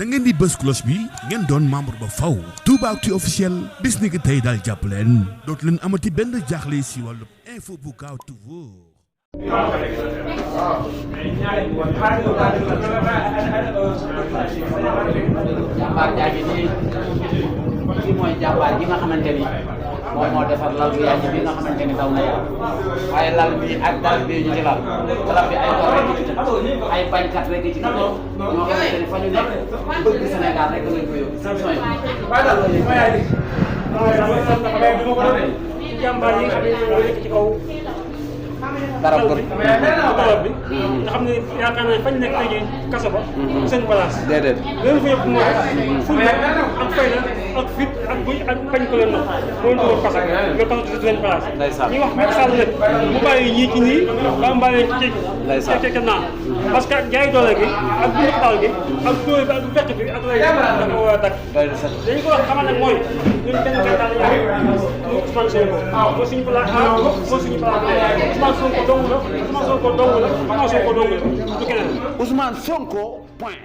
da ngeen di bës cloche bi ngeen doon membre ba faw Toubactu officiel bis ni ki tey daal jàpp leen dootu leen amati benn jaaxle si wàllu info bu gaaw te wóor. jàmbaar jaaji nii kii mooy jàmbaar gi nga xamante ni moom moo defar lal bu yàgg bi nga xamante ni daw na yaram waaye lal bi ak dal bi ñu ci lal bi ay góor rek ci ay bañkat rek ci ñoo xamante ni fa ñu nekk bëgg Sénégal rek lañ ko yóbbu sanction yi jàmbaar yi nga xam ne ñoo nekk ci kaw darab bi nga xam ne yaakaar naa fañ nekk tey jii kaso ba seen place déedéet loolu fa yëpp mooy fulla ak fayda ak fit ak buy ak bañ ko leen noonu moo leen dugal kaso nga kaso ci seen place ñi wax Macky Sall nag mu bàyyi ñii ci nii ba mu bàyyi ci naan parce que jaay doole gi ak bu taal gi ak dóor bi ak fekk bi ak lay dafa war a dakk dañu ko wax xamal nag mooy ñun benn candidat la ñu Ousmane Sonko moo suñu place A moo suñu place B Ousmane Sonko dong la Ousmane Sonko dong la Ousmane Sonko dong la du keneen Ousmane Sonko point